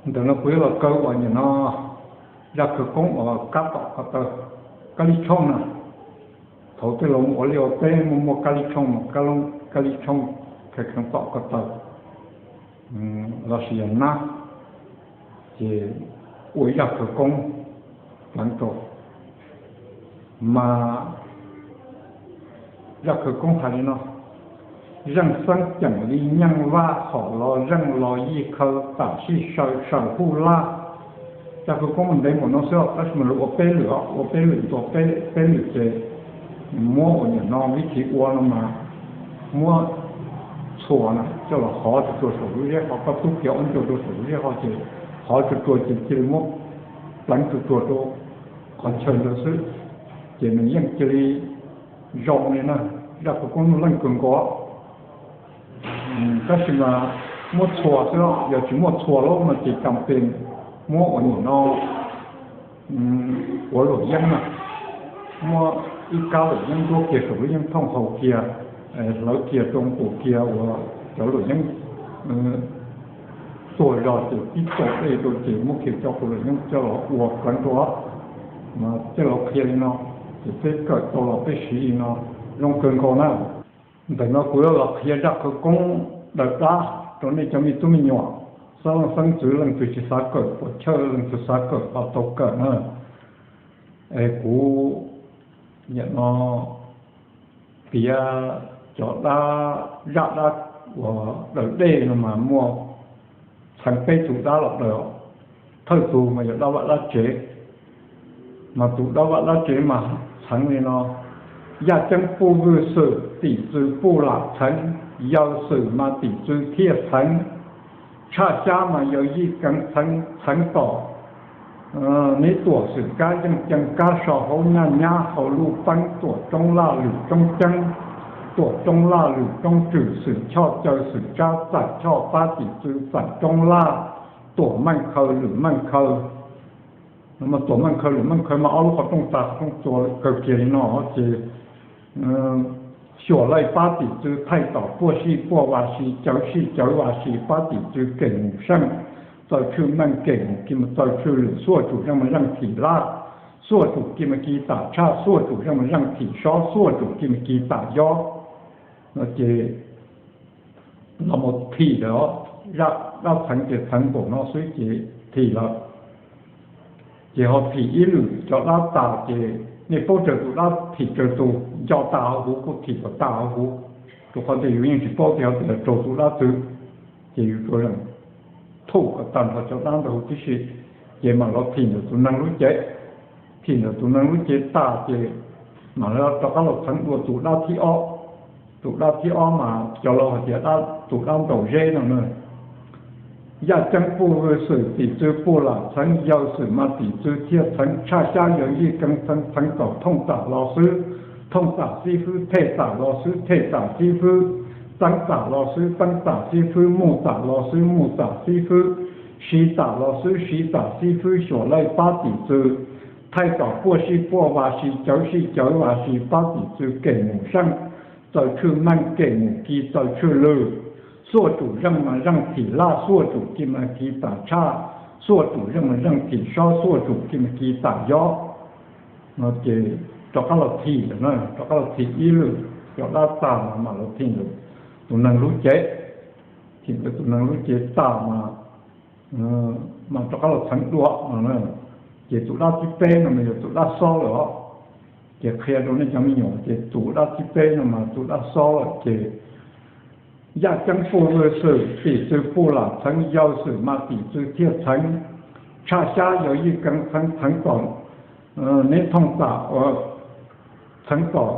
Ntawm no kuv yuav los kaw uas nim no zaj khawv koob uas kab tom ko taw, kab lij tshooj na. Thaum tej laus mus ua liaj ua teb muaj muaj kab lij tshooj mas kab lij tshooj kheev kheev tom ko taw lossis yog nab, ces ua ib zaj khawv koob pleev rau. Mas zaj khawv koob hais li no: Zeej xeeb ceem li nyeej vaj, hom los zeej los yij khaw, tam sij saw saw huj laj. Zaj khawv koob mas ntev npaum no xwb, tab sis mas lawv ua peb lwm, ua peb lwm ntua peb lwm ces muab uas nim no vib thib ua no mas muab txhuas na coj los hov tsuag tsuag saum lub zeb ho, koj tub kiag ob ncua rau saum lub zeb ho ces hov tsuag tsuag ces cia li muab pleev tsuag tsuag rau qhov chaw ntawd xwb, ces nws yeej cia li zoo li na. Zaj khawv koob leej kawg nkaus. Tab sis mas muab txhuas xwb, yog tsis muaj txhuas lawm no ces cas pes muab uas nim no ua luam yeeb na, muab ib kab luam yeeb nruab kiag saum lub yeeb thooj haus kiag, hlawv kiag rau nqus kiag uas cov luam yeeb tuag zog ces tib tau dej rau ces muab kiag cov qus luam yeeb coj los ua pleev rau. Mas tej laus qhia li no, ces peb kawm tau los peb siv li no zoo kawg nkaus na. Ntawm no kuv yuav los qhia zaj khawv koob daws dab rau nej cov me tub me nyuam, xeeb leej xeeb ntxwv, leej twg tsis xav kawm puas chawj, leej twg xav kawm ho tau kawm na. Es kuv nim no piav cov dab, zaj dab uas daws dej no mas muaj txheev peb tus dab los daws. Thawj tus mas yog dab vaj dab tsev, mas tus dab vaj dab tsev mas txheev li no: Yaj ceeb puj vwj xwm, tim txwv puj lam txheev, yawg xwm mas tim txwv thiaj txheev. Tshaj xyab mas yawg yij keev txheev, txheev tom neb tuam xwm kab yeej ceev kab so hauv nyaj nyab hauv luj peeb, tuam roob laj lwm roob ceeb, tuam roob laj lwm roob tswm, xwm choj caw xwm tsab, txaim choj pab tim txwv txaim roob laj, tuam meej khaw lwm meej khaw. Tuam meej khaw lwm meej khaw mas ob lub qhov rooj tas qhov rooj txua kawg kiag li no ces xyuam laij pab tim txwv thaij tom puaj sij puaj vas si, cawv sij cawv vas si, pab tim txwv kem mus seej, txaws tshwj meej kem mus ki mas txaws tshwj lwm, xuaj tsum zeej mas zeej thim laj, xuaj tsum ki mas ki tam tshaj, xuaj tsum zeej mas zeej thim sob, xuaj tsum ki mas ki tam yob. No ces los mus thim lawm, zaj dab txheev ces txheev npaum no xwb ces thim lawm. Ces ho thim ib lwm cov dab tas ces nej paub raws tus dab thim raws tus, nco tas hauv huv kuj thim kom tas hauv huv, rau qhov tias yus yeej tsis paub tias ho tias raug tus dab twg, ces yus tsuas lees thum kom tag nrho cov dab ntawd huv tib si, ces mam los thim ntawm tus neeg lub cev. Thim ntawm tus neeg lub cev tas ces mam li rov qab los txheev dua tus dab thib ob. Tus dab thib ob mas cov laus hais tias tus dab ntaus zeb no na. Yaj ceeb puj vwj xwm, tim txwv puj lam txheev, yawg xwm mas tim txwv thiaj txheev. Tshaj xyab yawg yij keev txheev, txheev tom thooj tam los xwb, thooj tam xib fwb, thej tam los xwb, thej tam xib fwb, txeeb tam los xwb, txeeb tam xib fwb, muj tam los xwb, muj tam xib fwb, siv tam los xwb, siv tam xib fwb, xyuam laij pab tim txwv thaij tom puaj sij puaj vas si, cawv sij cawv vas si, pab tim txwv kem mus seej, txaws tshwj meej kem mus ki txaws tshwj lwm, xuaj tsum zeej mas zeej thim laj, xuaj tsum ki mas ki tam tshaj, xuaj tsum zeej mas zeej thim sob, xuaj tsum ki mas ki tam yob. No ces rov qab los thim lawm na, rov qab los thim ib lwm cov dab tag mas mam los thim ntawm tus neeg lub cev. Thim ntawm tus neeg lub cev tag mas mas rov qab los txheev dua no. Ces tus dab thib peb no mas yog tus dab xob lawm os. Ces qhia rau nej cov me nyuam ces tus dab thib peb no mas tus dab xob lawm ces yaj ceeb puj vwj xwm, tim txwv puj lam txheev, yawg xwm mas tim txwv thiaj txheev. Tshaj xyab yawg yij keev txheev, txheev tom neb thooj tam, txheev tom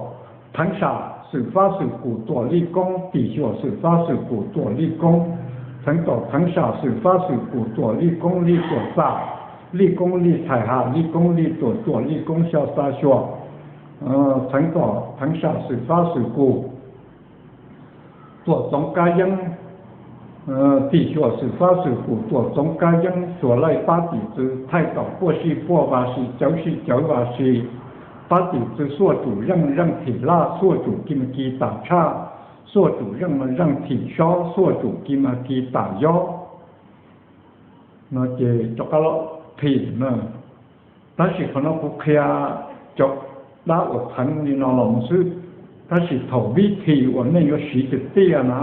theev sam xwm fab xwm kum tuam lij koob, tim xyuam xwm fab xwm kum tuam lij koob, txheev tom theev sam xwm fab xwm kum tuam lij koob, lij tuam xam, lij koob lij txhais has, lij koob lij tuam, tuam lij koob xyo xa xyuam, txheev tom theev sam xwm fab xwm kum tuam txoov kab yeeb, tim xyuam xwm fab xwm kum tuam txoov kab yeeb, xyuam laij pab tim txwv thaij tom puaj sij puaj vas si, cawv sij cawv vas si, pab tim txwv xuaj tsum zeej mas zeej thim laj, xuaj tsum ki mas ki tam tshaj, xuaj tsum zeej mas zeej thim sob, xuaj tsum ki mas ki tam yob. no ces rov qab los thim na. Tab sis qhov no kuv qhia cov dab uas txheev li no los mus xwb, tab sis thaum vib thim uas nej yuav siv tiag tiag na,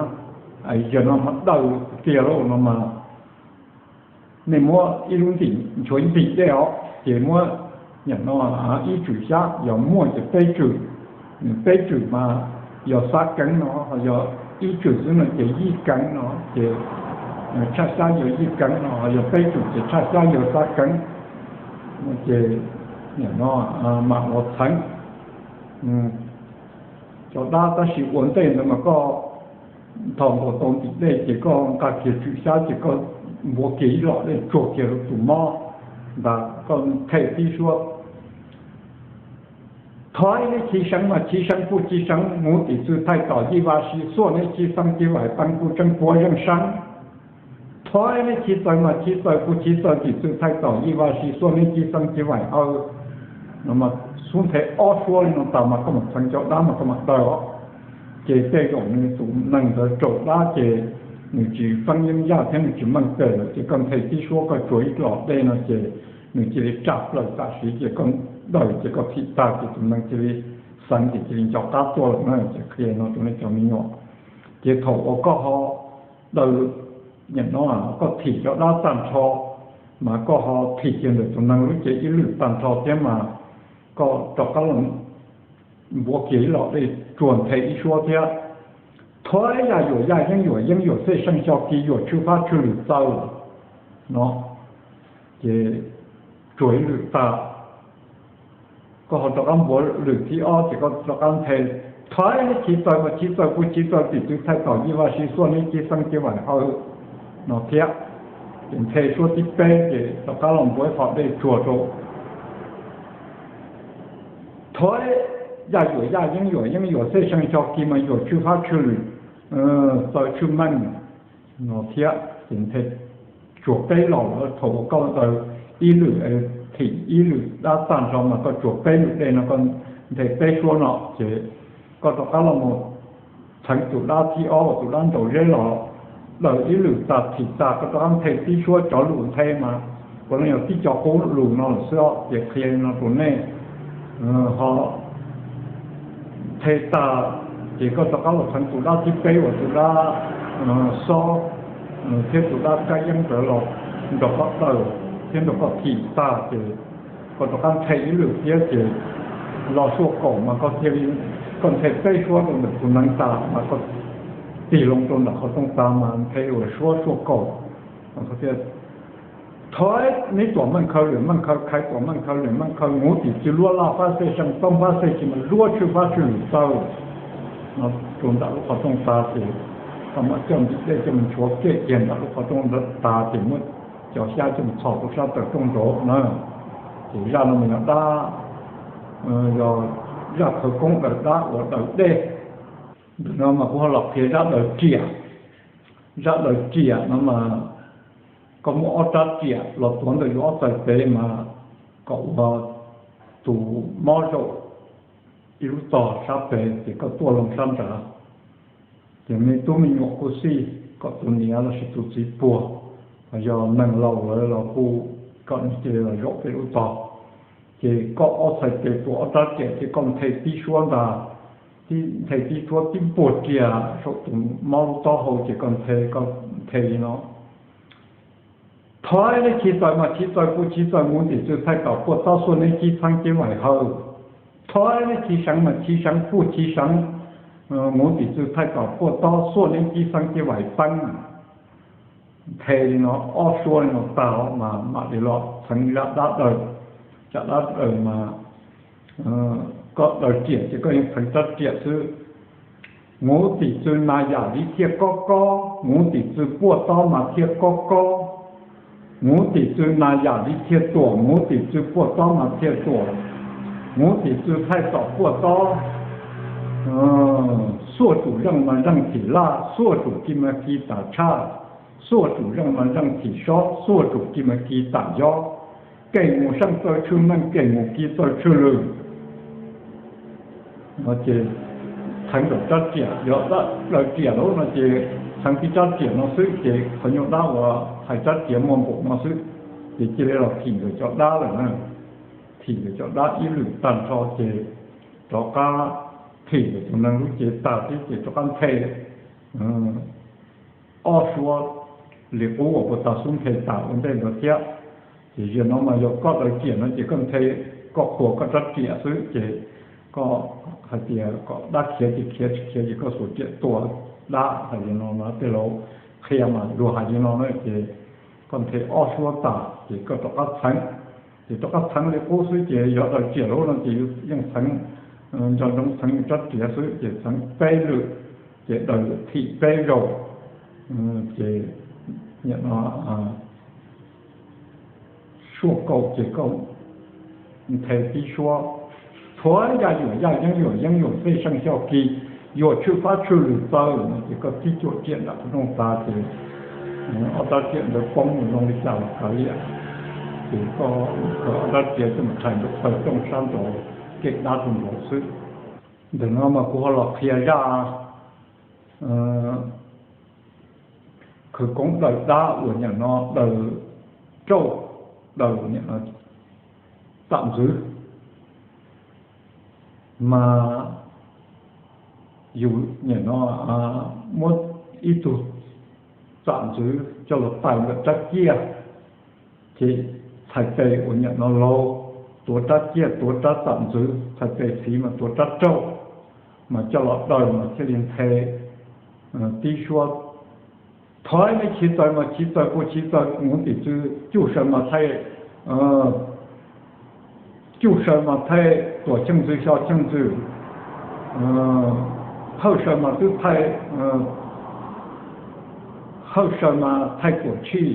yog no mas daws tiag lauj no mas nej muab ib lub ntim, nchuav ib ntim dej os, ces muab, no, ib tswm xyab, yog muaj ces peb tswm, peb tswm mas yog xab keev no, yog ib tswm xwb no ces yij keev no ces, tshaj xyab yog yij keev no, yog peb tswm ces tshaj xyab yog xab keev, ces, no, mam ua txheev cov dab. Tab sis ua ntej ntawd mas koj, thaum nkaus tau ntim dej ces koj nqa kiag tswm xyab ces koj npuav kiag ib los dej tsuag kiag rau tus mob ntawd, koj them tib suab: Thov neb chiv seev mas chiv seev, puj chiv seev, muv tim txwv thaij tom yij vaj si xuaj neb chiv xeeb civ vais peeb, puj tseeb puav zeej seeb. Thov neb chiv txawg mas chiv txawg, puj chiv txawg, tim txwv thaij tom yij vaj si xuaj neb chiv xeeb civ vais hawv. No mas xub nthe ob suab li no tas mas koj mam txheev cov dab mas koj mam daws os. Ces tej zaum nws tus neeg ntawd raug dab ces nws tsis feeb yeeb yaj thiab nws tsis meej pem lawm ces koj nthe tib suab koj tsuag ib los dej no ces nws cia li tsa plaws tam sim ces koj daws ces koj thim tag ces tus neeg cia li xeev ces cia li nco qab tuaj lawm na. Ces qhia no rau nej cov me nyuam. Ces thaum uas koj ho daws, no, koj thim cov dab tag nrho mas koj ho thim kiag ntawm tus neeg lub cev ib lwm tag nrho thiab mas koj rov qab los npuav kiag ib los dej tsuag nthe ib suab thiab: Thov yaj yuam yaj, yeeb yuam yeeb, yuam xej seej xyo ki, yuam tshwj fab tshwj lwm txaws. No ces tsuag ib lwm tag, koj ho rov qab npuav lwm thib ob ces koj rov qab nthe: Thov neb chiv txawg mas chiv txawg, puj chiv txawg, tim txwv thaij tom yij vaj si xuaj neb chiv xeeb civ vais hawv. No thiab ces nthe suab thib peb ces rov qab los npuav ib qho dej tsuag rau: Thov yaj yuam yaj, yeeb yuam yeeb, yuam xej seej xyo ki mas yuam tshwj fab tshwj lwm txaws tshwj meej. No thiab ces nthe tsuag peb los lawm. Thaum uas koj daws ib lwm, thim ib lwm dab tag nrho mas koj tsuag peb lwm dej no koj nthe peb suab no ces koj rov qab los mus txheev tus dab thib ob uas tus dab nraum zeb los daws ib lwm tag thim tag koj rov qab nthe tib suab cov lus nthe mas puav leej yog tib co qub lus no lawm xwb os. Ces qhia li no rau nej, ho nthe tag ces koj rov qab los txheev tus dab thib peb uas tus dab xob thiab tus dab kab yeeb ntawd los nrog koj daws thiab nrog koj thim tag ces koj rov qab nthe ib lwm thiab ces los suaj kaum mas koj cia li, koj nthe peb suab rau ntawm tus neeg tas mas koj tig loo rau ntawm qhov rooj tas mas nthe ua suab suaj kaum. Thov neb tuam meej khaw lwm meej khaw, khaiv tuam meej khaw lwm meej khaw, muv tim txwv luab laj fab xej seej, txoob fab xej ki mas luab tshwj fab tshwj lwm txaws. No rau ntawm lub qhov rooj tas ces koj mam coj ntim dej coj mus nchuav kiag ntawm lub qhov rooj ntawd tas ces muab cov xyab coj mus txhos rau sab taw rooj nraud na. Ces zaj no mas yog dab, yog zaj khawv koob daws dab uas daws dej. Ntawm no mas kuv ho los qhia zaj daws riam. Zaj daws riam no mas koj muab ob rab riam los tuav ntawm yus ob txhais tes mas kom ua tus mob zaum ib lub tog sab pem ces koj tuaj loo sab nrad. Ces me tub me nyuam kuj xij kom tus niam lossis tus txiv puag, yog neeg laus lawm los kuj kom nws cia li los zaum pem lub tog. Ces koj ob txhais tes tuav ob rab riam ces koj nthe tib suab ntag, nthe tib suab tib puag riam saum tus mob lub taub hau ces koj nthe, koj nthe li no: Thov neb chiv txawg mas chiv txawg, puj chiv txawg, muv tim txwv thaij tom puaj tob xuaj neb chiv xeeb civ vais hawv. Thov neb chiv seev mas chiv seev, puj chiv seev, muv tim txwv thaij tom puaj tob xuaj neb civ xeeb civ vais peeb. Nthe li no ob suab li no tag mas mam li los txheev zaj dab daws. Zaj dab daws mas koj daws riam ces koj yeej txheev rab riam xwb. Muv tim txwv na yam li thiaj kob kob, muv tim txwv puaj tob mas thiaj kob kob. Muv tim txwv na yam li thiaj tuam, muv tim txwv puaj tob mas thiaj tuam. Muv tim txwv thaij tom puaj tob, xuaj tsum zeej mas zeej thim laj, xuaj tsum ci mas ci tam tshaj, xuaj tsum zeej mas zeej thim sob, xuaj tsum ci mas ci tam yob. Kev mus seej txaws tshwj meej, kev mus ci txaws tshwj lwm. No ces txheev rab riam, yog daws riam lawm no ces txheev tib rab riam no xwb ces qhov nyuag dab uas hais rab riam muag npaum no xwb, ces cia li los thim ntawm cov dab lawm na. Thim ntawm cov dab ib lwm tag nrho ces rov qab thim ntawm tus neeg lub cev tag thiab ces rov qab nthe ob suab li qub uas puag ta xub nthe tas ua ntej ntawd thiab. Ces zaum no mas yog koj daws riam no ces koj nthe, koj qhuas koj rab riam xwb ces koj hais tias kom dab khiav ces khiav, tsis khiav ces koj xuas riam tua dab hais li no na. Tej laus qhia mas luag hais li no na ces koj nthe ob suab tas ces koj rov qab txheev. Ces rov qab txheev li qub xwb ces yog daws riam lub no ces yeej txheev nco ntsoov txheev rab riam xwb ces txheev peb lwm, ces daws thim peb zaug, ces nim no suaj kaum ces koj nthe tib suab, thuav yaj yuam yaj yeeb yuam yeeb yuam tej seej xyo kis, yuam tshwj fab tshwj lwm txawv no ces koj tib cuam riam nram qhov rooj tas ces ob rab riam ntawd poob mus zoo li cas los kav liam, ces koj ob rab riam coj mus rhais nram taw rooj sab nraud, kem dab rau nraud xwb. Ntawm no mas kuv ho los qhia zaj khawv koob daws dab uas nim no daws rauj, daws nim no tam ntxwv, mas yus nim no muab ib tug tam ntxwv coj los tais ntawm rab ciaj, ces txhais tes uas nim no laug tuav rab ciaj tuav rab tam ntxwv, txhais tes xis mas tuav rab rauj, mas coj los daws mas thiaj li nthe tib suab. Thov neb chiv txawv mas chiv txawv puas chiv txawv, Muv Tim Txwv Cuj Saw mas thaij, Cuj Saw mas thaij Tuam Cheej Ntxwv Xyo Cheej Ntxwv, Hawj Saw mas twb thaij, Hawj Saw mas thaij Tuam Tshij,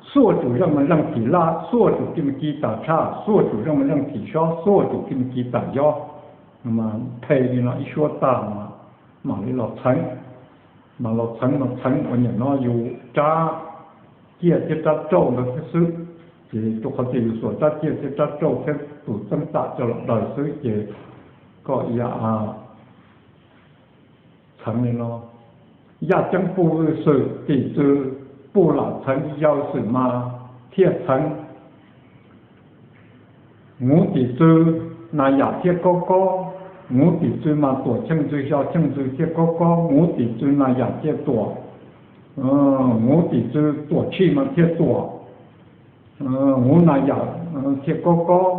xuaj tsum zeej mas zeej thim laj, xuaj tsum ki mas ki tas tshaj, xuaj tsum zeej mas zeej thim sob, xuaj tsum ki mas ki tas yob. Mas nthe li no ib suab tag mas mam li los txheev, mas los txheev mas txheev uas nim no yus rab ciaj thiab rab rauj ntawd thiab xwb. Ces rau qhov tias yus xuas rab ciaj thiab rab rauj thiab tus txeeb tam coj los daws xwb ces koj ya txheev li no: Yaj Ceeb Puj Vwj Xwm, Tim Txwv Puj Lam Txheev, Yawg Xwm mas thiaj txheev. Muv Tim Txwv Nas Yam thiaj kaub kaub, Muv Tim Txwv mas Tuam Cheej Ntxwv Xyo Cheej Ntxwv thiaj kaub kaub, Muv Tim Txwv Nas Yam thiaj tuam, Muv Tim Txwv Tuam Tshij mas thiaj tuam, Muv Nas Yam thiaj kaub kaub,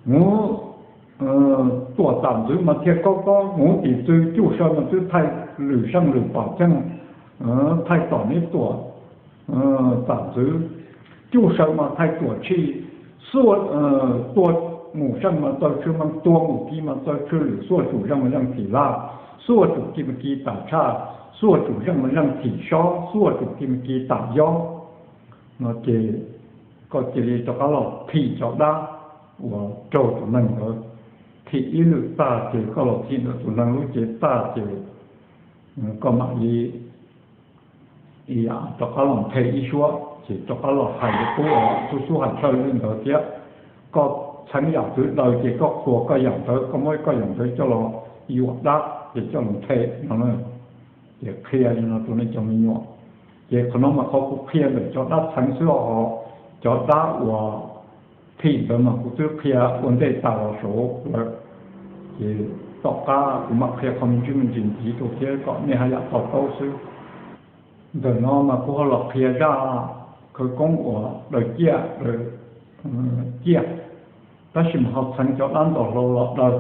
Muv Tuam Tam Ntxwv mas thiaj kaub kaub, Muv Tim Txwv Cuj Saw mas twb thaij lwm seej lwm pam ceej, thaij tom neb Tuam Tam Ntxwv, Cuj Saw mas thaij Tuam Tshij, tua mus seej mas txaws tshwj meej, tua mus ki mas txaws tshwj lwm, xuaj tsum zeej mas zeej thim laj, xuaj tsum ki mas ki tas tshaj, xuaj tsum zeej mas zeej thim sob, xuaj tsum ki mas ki tas yob. No ces koj cia li rov qab los thim cov dab uas raug tus neeg ntawd thim ib lwm tag ces koj los thim ntawm tus neeg lub cev tag ces koj mam li rov qab los nthe ib suab ces rov qab los hais li qub, xub xub hais thawj li ntawd thiab. Koj txheev yam twg daws ces koj qhuas koj yam ntawd, koj muab koj yam ntawd coj los yuam dab ces coj los nthe no. Ces qhia li no rau nej cov me nyuam. Ces qhov no mas qhov kuv qhia ntawm cov dab txheev xwb os, cov dab uas thim ntawd mas kuv twb qhia ua ntej tas los saud lawm. Ces tom qab kuv mam qhia qhov me ntsis me ntsis ntxiv rau thiab kom nej haj yam to taub xwb. Ntawm no mas kuv ho los qhia zaj khawv koob uas daws ciaj, daws ciaj, tab sis mas ho txheev cov dab ntxos hlau los daws,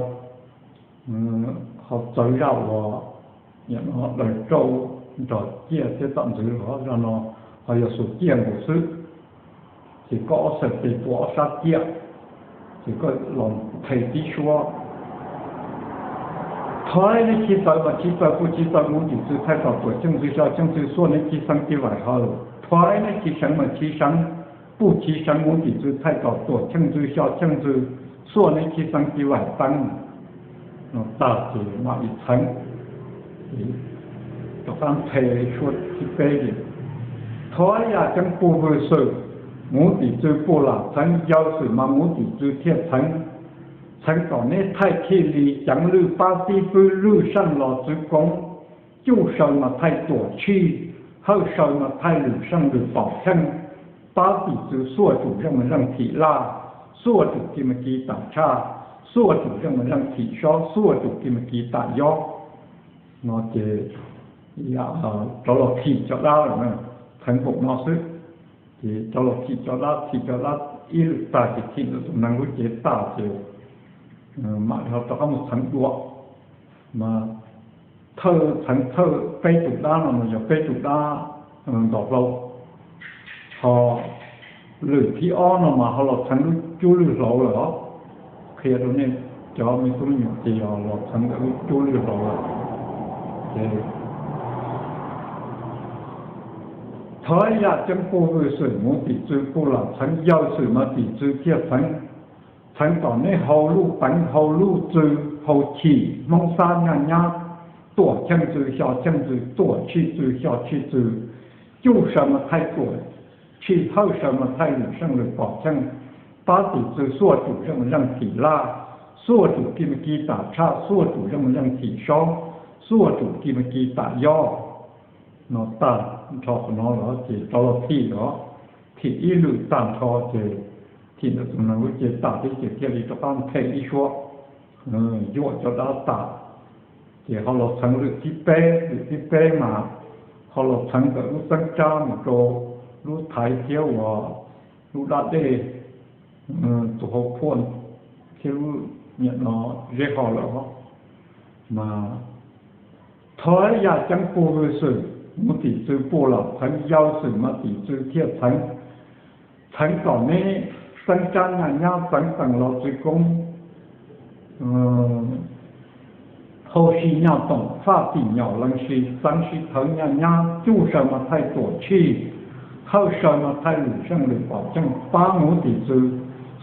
ho txawv zaj uas daws rauj nrog ciaj thiab tam ntxwv los zaj no ho yog xuas ciaj nkaus xwb. Ces koj ob txhais tes tua ob sab ciaj, ces koj los nthe tib suab: Thov neb chiv txawv mas chiv txawv, puj chiv txawv, Muv Tim Txwv thaij tom Tuam Cheej Ntxwv Xyo Cheej Ntxwv xuaj neb chiv xeev tiv vaim hawm. Thov neb chiv seev mas chiv seev, puj chiv seev, Muv Tim Txwv thaij tom Tuam Cheej Ntxwv Xyo Cheej Ntxwv xuaj neb chiv xeev tiv vaim teeb. No tag ces mam li txheev, rov qab nthe suab thib peb li: Thov Yaj Ceeb Puj Vwj Xwm, Muv Tim Txwv Puj Lam Txheev, Yawg Xwm mas Muv Tim Txwv thiaj txheev. Txheev tom neb thaij thij li ceev lwj pab tib fwb lwj seej los txwv koob, cuj saw mas thaij tuam tshij, hawj saw mas thaij lwm seej lwm pom cheej, pab tim txwv xuaj tsum zeej mas zeej thim laj, xuaj tsum ci mas ci tam tshaj, xuaj tsum zeej mas zeej thim sob, xuaj tsum ci mas ci tam yob. No ces rov los thim cov dab lawm, txheev npaum no xwb. Ces rov los thim cov dab, thim cov dab ib lwm tag ces thim ntawm tus neeg lub cev tag ces mam li ho rov qab mus txheev dua. Mas thawj txheev thawj peb tus dab no mas yog peb tus dab ntos hlau. Ho lwm thib ob no mas ho los txheev lub cuab lwj hlauv lawm os. Qhia rau nej cov me tub me nyuam ces yog los txheev ntawm lub cuab lwj hlauv lawm. Ces thov yaj ceeb puj vwj xwm mus tim txwv puj lam txheev yawg xwm mas tim txwv thiaj txheev. Txheev tom neb hau luj teev hau luj txwv hau chim hmoob xab nyaj nyab, tuam cheej txwv xyo cheej txwv tuam tshij txwv xyo tshij txwv, cuj saw mas thaij tuam tshij hawj saw mas thaij lwm seej lwm pom cheej, pab tim txwv xuaj tsum zeej mas zeej thim laj, xuaj tsum ci mas ci tam tshaj, xuaj tsum zeej mas zeej thim sob, xuaj tsum ci mas ci tam yob. No tag nrho qhov no los ces rov los thim os. Thim ib lwm tag nrho ces thim ntawm tus neeg lub cev tag thiab ces thiaj li rov qab nthe ib suab, yuam cov dab tas. Ces ho los txheev lwm thib peb, lwm thib peb mas ho los txheev ntawm lub xeeb tsab mus rau lub thaiv thiab uas lub dab dej, tus hau phuaj thiab lub niam no zeb ho lawm os. Mas thov yaj ceeb puj vwj xwm mus tim txwv puj lam txheev yawg xwm mas tim txwv thiaj txheev. Txheev tom neb xeeb tsab nyaj nyab txeev teem los txwv koob, hau si nyaj toom faj tim nyom leej si txeev si thawv nyaj nyab cuj saw mas thaij tuam tshij, hawj saw mas thaij lwm seej lwm pom cheej pab mus tim txwv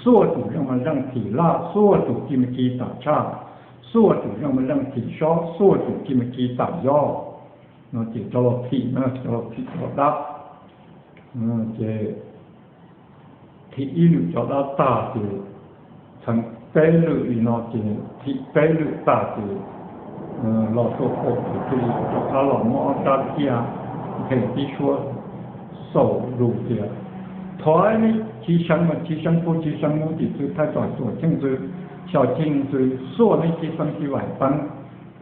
xuaj tsum zeej mas zeej thim laj, xuaj tsum ci mas ci tam tshaj, xuaj tsum zeej mas zeej thim sob, xuaj tsum ci mas ci tam yob. No ces rov los thim na, rov los thim cov dab. Ces thim ib lwm cov dab tag ces txheev peb lwm li no ces thim peb lwm tag ces los rau qaum ces thiaj li rov qab los muab ob rab ciaj nthe tib suab xaus lus tias thov neb chiv seev mas chiv seev puj chiv seev mus tim txwv thaij tom tuam cheej txwv xyo cheej txwv xuaj neb tib xeeb tib vaim teeb.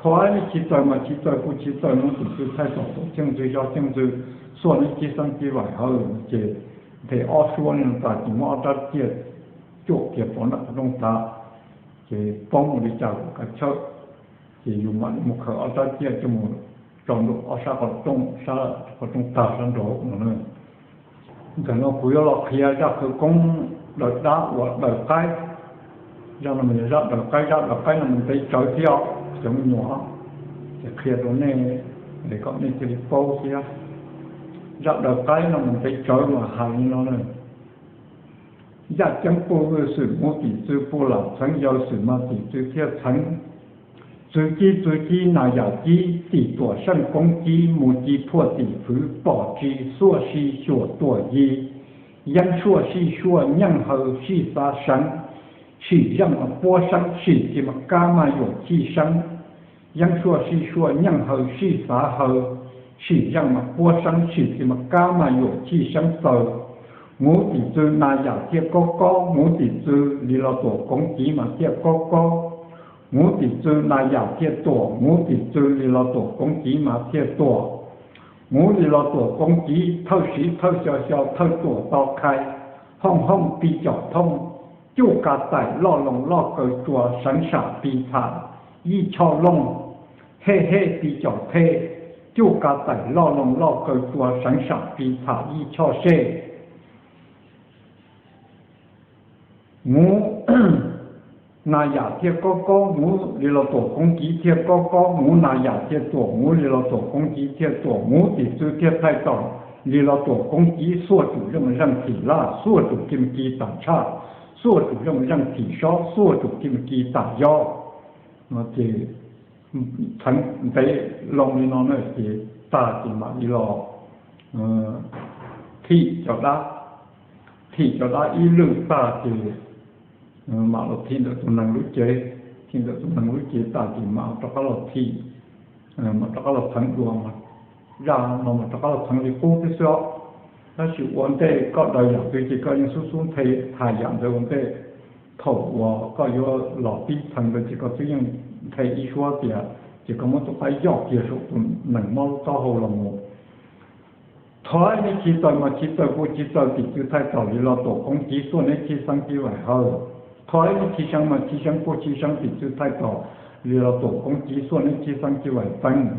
Thov neb chiv txawv mas chiv txawv puj chiv txawv mus tim txwv thaij tom tuam cheej txwv xyo cheej txwv xuaj neb tib xeeb tib vaim hawj. Ces nthe ob suab li no tas ces muab ob rab ciaj cuam kiag rau ntawm qhov rooj tas, ces poob mus li cas kuj kav chawj. Ces yus mam li mus khaws ob rab ciaj coj mus tso ntua ob sab qhov rooj, sab qhov rooj tag sab nraud no na. Ntawm no kuv yuav los qhia zaj khawv koob daws dab uas daws qaib. Zaj no mas yog zaj daws qaib, zaj daws qaib no mas ntev tsawv thiab os cov me nyuam, ces qhia rau nej es kom nej thiaj li paub thiab. Zaj daws qaib no mas ntev tsawv mas hais li no na. Yaj ceeb puj vwj xwm mus tim txwv puj lam txheev yawg xwm mas tim txwv thiaj txheev. Txwv cib txwv cib nas yam cib tim tuam seej koob cib mus ci thuaj tim fwv pom tsi xuaj si xyuam tuam yi. Yeeb suaj sij suaj nyeej haw sij xav seev, sim zeej mas puab seeb sim ci mas kab maj yuam chij seeb. Yeeb suaj sij suaj nyeej haw sij xav haw, sim zeej mas puab seeb sim ci mas kab maj yuam chij seeb txaws. Mus tim txwv nas yam thiaj kob kob, mus tim txwv li los tuam koov civ mas thiaj kob kob. Mus tim txwv nas yam thiaj tuam, mus tim txwv li los tuam koov civ mas thiaj tuam. Mus li los tuam koov civ thawj siv thawj xyo xyo thawj tuam tau khai, hooj hooj pi com thooj, cuj ka taim loj loo loj kaw tsua seev sam pi tham yij choj looj, hej hej pi com thej, cuj ka taim loj loo loj kaw tsua seev sam pi tham yij choj sej. Mus nas yam thiaj kob kob, mus li los tuam koov civ thiaj kob kob, mus nas yam thiaj tuam, mus li los tuam koov civ thiaj tuam, mus tim txwv thiaj thaij tom li los tuam koov civ xuaj tsum zeej mas zeej thim laj, xuaj tsum ci mas ci tam tshaj, xuaj tsum zeej mas zeej thim sob, xuaj tsum ci mas ci tam yob. No ces txheev ntev loo li no na ces tag ces mam li los thim cov dab, thim cov dab ib lwm tag ces mam los thim ntawm tus neeg lub cev, thim ntawm tus neeg lub cev tas ces mam rov qab los thim mas rov qab los txheev dua, zaj no mas rov qab los txheev li qub thiab xwb os. Tab sis ua ntej koj daws yam twg ces koj yeej xub xub nthe tham yam ntawd ua ntej. Thaum uas koj yuav los pib txheev ntawd ces koj twb yeej nthe ib suab tias, ces koj muab tus qaib yoj kiag saum tus nees mob lub taub hau los mus. Thov nej chiv txaws mas chiv txaws puj chiv txaws tim txwv thaij tom li los tuam koob kiv xuaj neb chiv xeeb civ vaim hawm. Thov nej chiv seev mas chiv seev puj chiv seev tim txwv thaij tom li los tuam koob kiv xuaj neb chiv xeeb civ vaim teeb.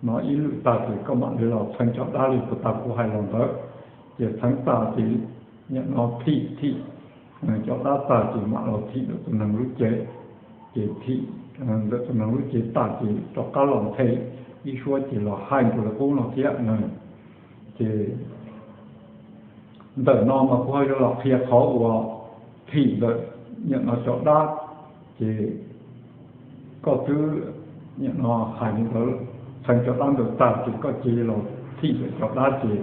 No ib lwm tag ces koj mam li los txheev cov dab li puag ta kuv hais los ntawd. Ces txheev tag ces nim no thim thim cov dab tag ces mam los thim ntawm tus neeg lub cev. Ces thim ntawm tus neeg lub cev tag ces rov qab los nthe ib suab ces los hais nkaus li qub no thiab na. Ces ntawm no mas kuv ho yuav los qhia qhov uas thim ntawm nim no cov dab. Ces koj twb nim no hais li ntawd, txheev cov dab ntawd tag ces koj cia li los thim ntawm cov dab ces,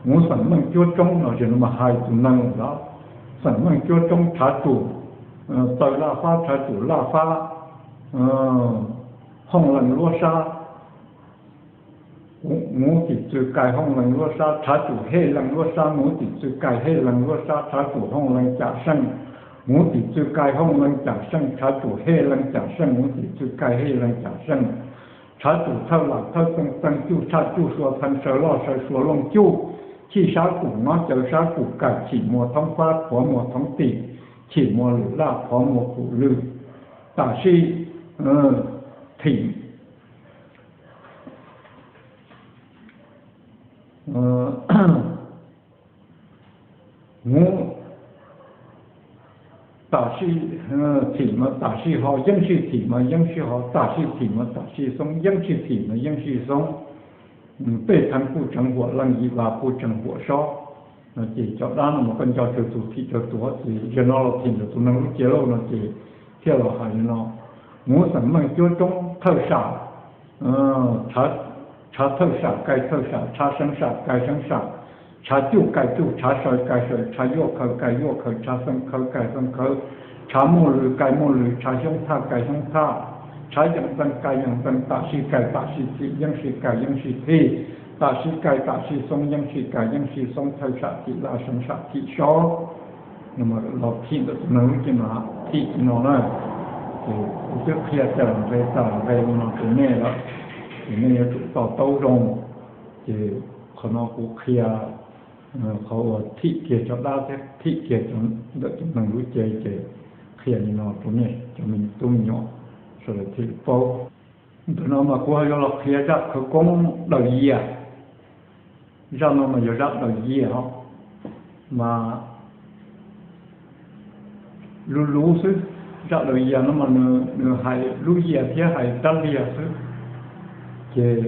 Muv xeem meej cuab roob no ces no mas hais tus neeg lawm, xeem meej cuab roob tshav tsum txaws laj fab, tshav tsum laj fab, hooj leej luab sab, Muv tim txwv kais hooj leej luab sab, tshav tsum hej leej luab sab, Muv tim txwv kais hej leej luab sab, tshav tsum hooj leej cam seej, Muv tim txwv kais hooj leej cam seej, tshav tsum hej leej cam seej, Muv tim txwv kais hej leej cam seej. Tshav tsum thawj lam thawj txeej txeej cuj tshaj cuj sua txheej saw loj saw sua looj cuj, chij sab kum nob cawv sab kum kais chim muas thoob fab qhuav muas thoob tim, chim muas lwm laj qhuav muas kum lwm. Tam sim thim Muv tam sim thim mas tam sim ho, yeeb sim thim mas yeeb sim ho, tam sim thim mas tam sim xoob, yeeb sim thim mas yeeb sim xoob. Tej theev kuj tseev huam leej, yim vas kuj tseev huam sob. No ces cov dab no mas koj nco tsawg tus thim tsawg tus ces zaum no los thim ntawm tus neeg lub cev lauj no ces thiaj los hais li no: Muv xeem meej cuab roob thawj sam, tshav thawj sam kais thawj sam, tshav seev sam kais seev sam, tshav cuj kais cuj, tshav saw kais saw, tshav yuaj khaws kais yuaj khaws, tshav xeev khawv kais xeev khawv, tshav muaj lwm kais muaj lwm, tshav xyoob thaj kais xyoob thaj, tshav yeem ntxees kais yeem ntxees, tam sim kais tam sim thim, yeeb sim kais yeeb sim thim, tam sim kais tam sim xoob, yeeb sim kais yeeb sim xoob, thawj sam thim laj, seev sam thim sob. Los thim ntawm tus neeg lub cev mas thim li no na. Ces kuv twb qhia tas nqe tas nqe li no rau nej lawm, ces nej yuav tsum to taub zoo. Ces qhov no kuv qhia qhov uas thim kiag cov dab thiab thim kiag ntawm tus neeg lub cev ces qhia li no rau nej cov me tub me nyuam sawv daws thiaj li paub. Ntawm no mas kuv ho yuav los qhia zaj khawv koob daws yias. Zaj no mas yog zaj daws yias os, mas luv luv xwb. Zaj daws yias no mas nws hais lub yias thiab hais rab liag xwb. Ces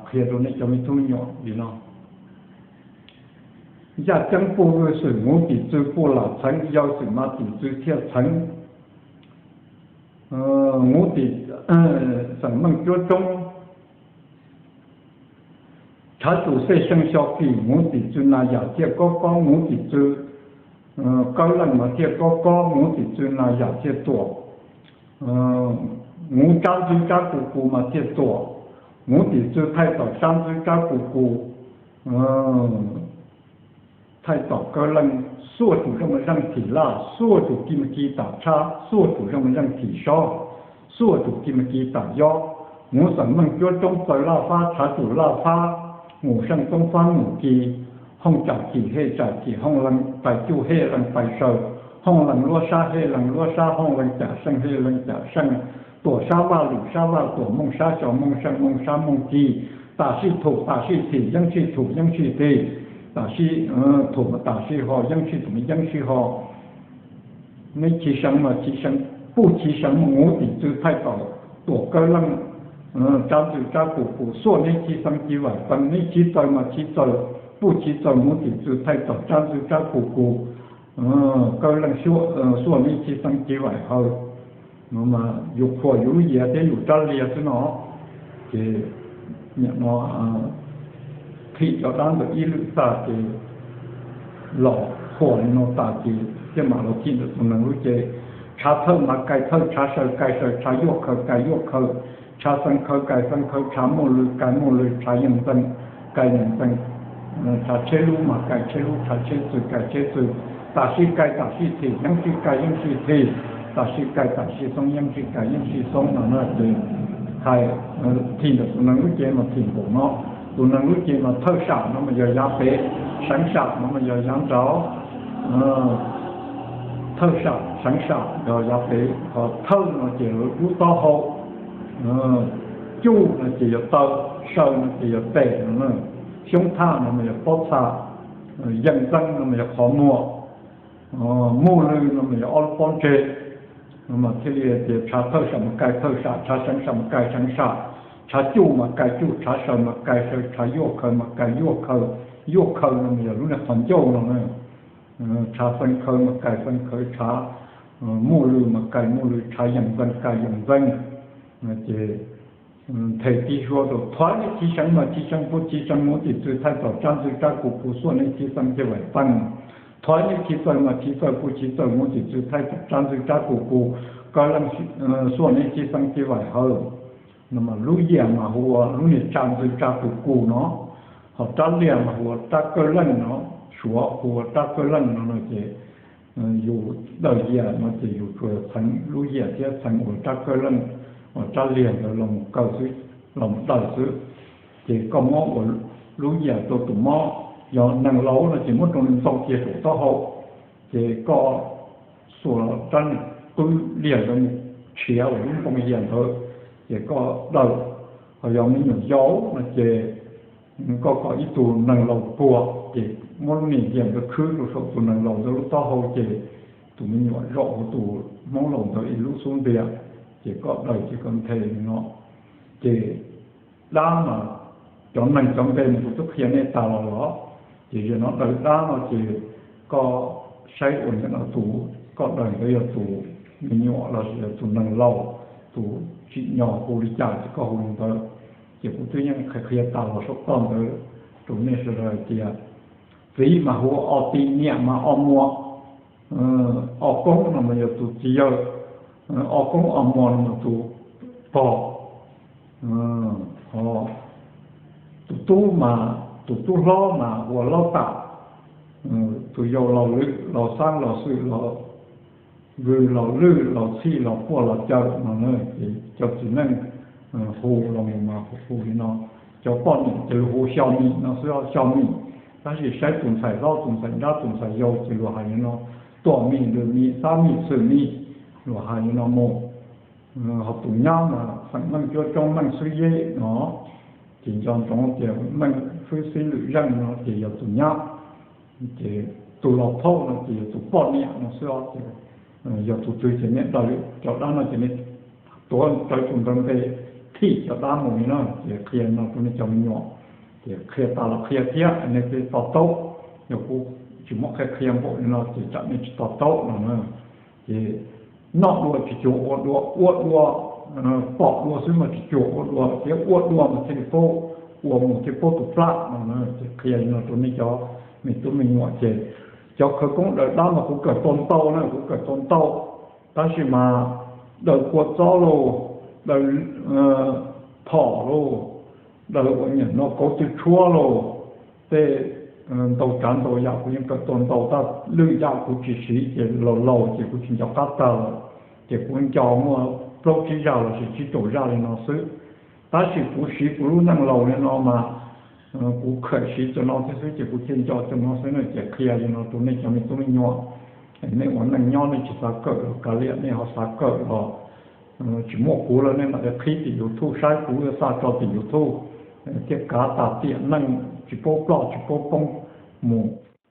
qhia rau nej cov me tub me nyuam li no: Yaj ceeb puj lwj xwm, Muv tim txwv puj lam txheev, yau xwm mas tim txwv thiaj txheev. Muv tim, xeem meej cuab roob, tshav tsum xej seej xyo kis, Muv tim txwv nas yam thiaj kob kob, Muv tim txwv kawb leej mas thiaj kob kob, Muv tim txwv nas yam thiaj tuam, Muv tsab ntxwb tsab kus kus mas thiaj tuam, Muv tim txwv thaij tom tsab ntxwb tsab kus kus, thaij tom kawb leej, xuaj tsum zeej mas zeej thim laj, xuaj tsum kis mas kis tam tshab, xuaj tsum zeej mas zeej thim sob, xuaj tsum kis mas kis tam yob. Muv xeem meej cuab roob txaws laj fab, tshav tsum laj fab, mus seej toob fab mus kis, hooj tsam thim hej tsam thim, hooj leej pais cuj hej leej pais saw, hooj leej luab sab hej leej luab sab, hooj leej cam seej hej leej cam seej, tuam sab vaj lwm sab vaj tuam, mooj sab xyo mooj seej mooj sab mooj kis, tam sim thum tam sim thim, yeeb sim thum yeeb sim thim, tam sim thum mas tam sim ho, yeeb sim thum mas yeeb sim ho. Neb chiv seev mas chiv seev, puj chiv seev mas Muv tim txwv thaij tom tuam kawb leej, tsab ntxwv tsab kus kus, xuaj neb chiv xeeb civ vaim peev, neb chiv txaws mas chiv txaws, puj chiv txaws, Muv tim txwv thaij tom tsab ntxwv tsab kus kus, kawb leej xuaj neb chiv xeeb civ vaim hawm. No mas yus qhuas yus lub yias thiab yus rab liag xwb no. Ces nim no thim cov dab ntawm ib lwm tag ces los qhuas li no tas ces thiaj mam los thim ntawm tus neeg lub cev. Tshav thawj mas kais thawj, tshav saws kais saws, tshav yuaj khaws kais yuaj khaws, tshav xeev khawv kais xeev khawv, tshav muaj lw kais muaj lw, tshav yeem ntxees kais yeem ntxees, tshav tsheb lub mas kais tsheb lub, tshav tsheb txwm kais tsheb txwm, tam sim kais tam sim thim, yeeb sim kais yeeb sim thim, tam sim kais tam sim xoob, yeeb sim kais yeeb sim xoob no na. Ces hais thim ntawm tus neeg lub cev mas thim npaum no, tus neeg lub cev mas thawj sam no mas yog yav pem, seev sam no mas yog yav nraud. Thawj sam, seev sam yog yav pem, ho thawj no ces lub taub hau, cuj no ces yog taw, saw no ces yog tes no na, xyoob thaj no mas yog pob txha, yeem ntxees no mas yog qhov muag, muaj lw no mas yog ob lub pob ntseg. No mas thiaj li tias tshav thawj sam mas kais thawj sam, tshav seev sam mas kais seev sam, tshav cuj mas kais cuj, tshav saw mas kais saw, tshav yuaj khaws mas kais yuaj khaws, yuaj khaws no mas yog lub niag qhov ncauj no na. Tshav xeev khawv mas kais xeev khawv, tshav muaj lw mas kais muaj lw, tshav yeem ntxees kais yeem ntxees. Ces nthe tib suab rau, thov nej txiv seev mas txiv seev, puj txiv seev, muaj txim txwv thaij tom tsab ntxwv tsab kus kus, xuaj nej txiv xeev ci vaim peej. Thov nej txiv txawj mas txiv txawj, puj txiv txawj, muaj txim txwv thaij tom tsab ntxwv tsab kus kus, kawg leej xuaj nej txiv xeev ci vaim hawv. No mas lub yias mas hu ua lub niag tsab ntxwv tsab kus kus no, ho rab liag mas hu ua rab kawg leej no, suav hu ua rab kawg leej no no ces yus daws yias no ces yus tsuas txheev lub yias thiab txheev ua rab kawg leej, ua rab liag ntawd los mus kaw xwb, los mus daws xwb. Ces koj muab ua lub yias rau tus mob, yog neeg laus no ces muab rau nws ntxoo kiag saum taub hau, ces koj xuas rab qwb liag ntawd mus tshiav ua lub npoo yias ntawd, ces koj daws. Ho yog me nyuam yaus no ces koj kom ib tug neeg laus puag ces muab lub niag yias ntawd khwb rau saum tus neeg laus ntawd lub taub hau ces tus me nyuam zaum hauv tus hmoob laus ntawd ib lub xub ntiag, ces koj daws ces koj nthe li no. Ces dab mas cov neeg cov npe mas kuv twb qhia nej tas los los, ces yog no daws dab no ces koj saib ua ntawm no tus koj daws ntawd yog tus me nyuam lossis yog tus neeg laus, tus tsim nyog hu li cas ces koj hu li ntawd. Ces kuv twb yeej qhia qhia tas los saum toj ntawd rau nej sawv daws hais tias txiv mas hu ua o ti, niam mas o muam, o koob no mas yog tus txiv yawg, o koob o muam no mas tus pog, tus tub mas, tus tub hlob mas hu ua laub tam, tus yau laus lwm, laus xab, laus xwm, laus vwm, laus lwj, laus txhij, laus puaj, laus caw no na. Ces cov txiv neej hu los mus mas hu li no. Cov poj niam ces luag hu xyo mim no xwb, xyo mim. Tab sis saib tus ntxhais hlob, tus ntxhais nrab, tus ntxhais yau ces luag hais li no: tuam mim, lwm mim, xab mim, xwm mim, luag hais li no mus. Ho tus nyab mas xeem Meej Cuab Tsoob Meej Xwb Yeb no, ces nco ntsoov tias Meej Xwb Xib Lwm Zeej no ces yog tus nyab. Ces tus laus phauj no ces yog tus poj niam no xwb os. Ces yog tus twg ces nej daws cov dab no ces nej tuav rawv tus ntawd npe thim cov dab mus li no. Ces qhia li no rau nej cov me nyuam, ces qhia tas los qhia thiab nej thiaj to taub. Yog kuv tsis muab qhia qhia npaum li no ces tsam nej tsis to taub no na. Ces noj dua tsis cuag ua dua, ua dua, pom dua xwb mas tsis cuag ua dua, thiab ua dua mas thiaj li paub, ua mus thiaj paub tus plab no na. Ces qhia li no rau nej cov me tub me nyuam ces cov khawv koob daws dab mas kuv kawm tau ntau na, kuv kawm tau ntau, tab sis mas daws kua txob lauj, daws phom lauj, daws ua niam no kauv tw tshuab lauj, tej ntau tsav ntau yam kuv yeej kawm tau ntau, tab lwm yam kuv tsis siv ces laus laus ces kuv tsis nco qab tag lawm. Ces kuv nco muaj plaub tsib zaj lossis tsib rau zaj li no xwb. Tab sis kuv siv kuv lub neej laus li no mas kuv khawm siv cov no thiab xwb ces kuv thiaj nco cov no xwb na. Ces qhia li no rau nej cov me tub me nyuam, nej ua neej nyob nej tsis xav kawm los kav liam, nej ho xav kawm los tsis muaj kuv lawm nej mam li qhib tim YouTube saib, kuv xa tso tim YouTube thiaj kav tas tiam neej tsis paub ploj tsis paub poob mus.